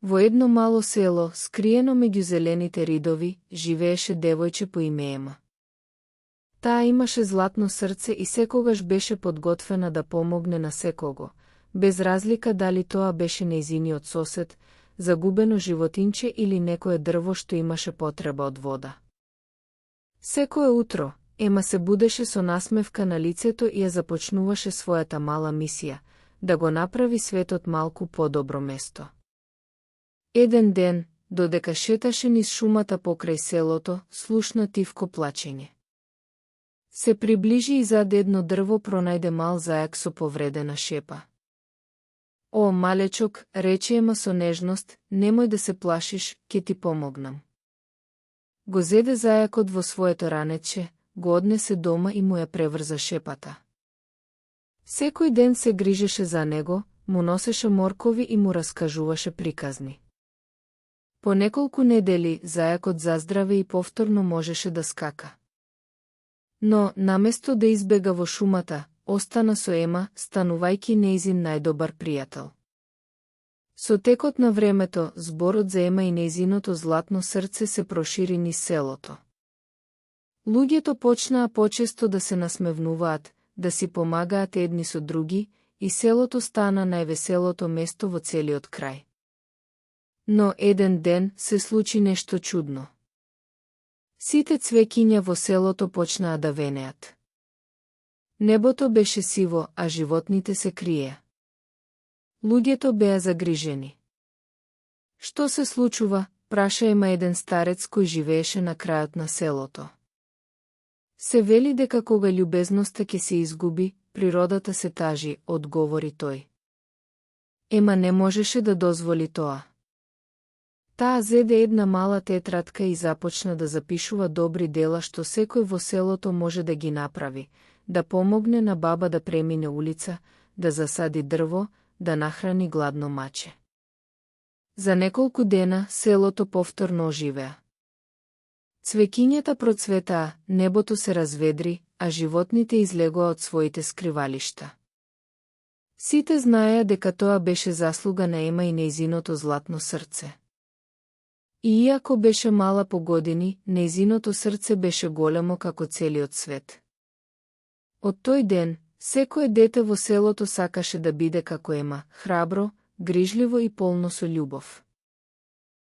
Во едно мало село, скриено меѓу зелените ридови, живееше девојче по име Ема. Таа имаше златно срце и секогаш беше подготвена да помогне на секого, без разлика дали тоа беше нејзиниот сосед, загубено животинче или некое дрво што имаше потреба од вода. Секое утро, Ема се будеше со насмевка на лицето и ја започнуваше својата мала мисија, да го направи светот малку подобро место. Еден ден, додека шеташе низ шумата покрај селото, слушна тивко плачење. Се приближи и зад едно дрво пронајде мал зајак со повредена шепа. О, малечок, рече Ема со нежност, немој да се плашиш, ќе ти помогнам. Го зеде зајакот во своето ранече, го однесе дома и му ја преврза шепата. Секој ден се грижеше за него, му носеше моркови и му раскажуваше приказни. По неколку недели зајакот заздраве и повторно можеше да скака. Но, наместо да избега во шумата, остана со Ема, станувајќи нејзин најдобар пријател. Со текот на времето, зборот за Ема и нејзиното златно срце се прошири низ селото. Луѓето почнаа почесто да се насмевнуваат, да си помагаат едни со други, и селото стана највеселото место во целиот крај. Но еден ден се случи нешто чудно. Сите цвеќиња во селото почнаа да венеат. Небото беше сиво, а животните се криеа. Луѓето беа загрижени. Што се случува, праша Ема еден старец кој живееше на крајот на селото. Се вели дека кога љубезноста ќе се изгуби, природата се тажи, одговори тој. Ема не можеше да дозволи тоа. Таа зеде една мала тетрадка и започна да запишува добри дела што секој во селото може да ги направи, да помогне на баба да премине улица, да засади дрво, да нахрани гладно маче. За неколку дена селото повторно оживеа. Цвеќињата процветаа, небото се разведри, а животните излегоа од своите скривалишта. Сите знаеа дека тоа беше заслуга на Ема и нејзиното златно срце. И иако беше мала по години, нејзиното срце беше големо како целиот свет. Од тој ден, секое дете во селото сакаше да биде како Ема, храбро, грижливо и полно со љубов.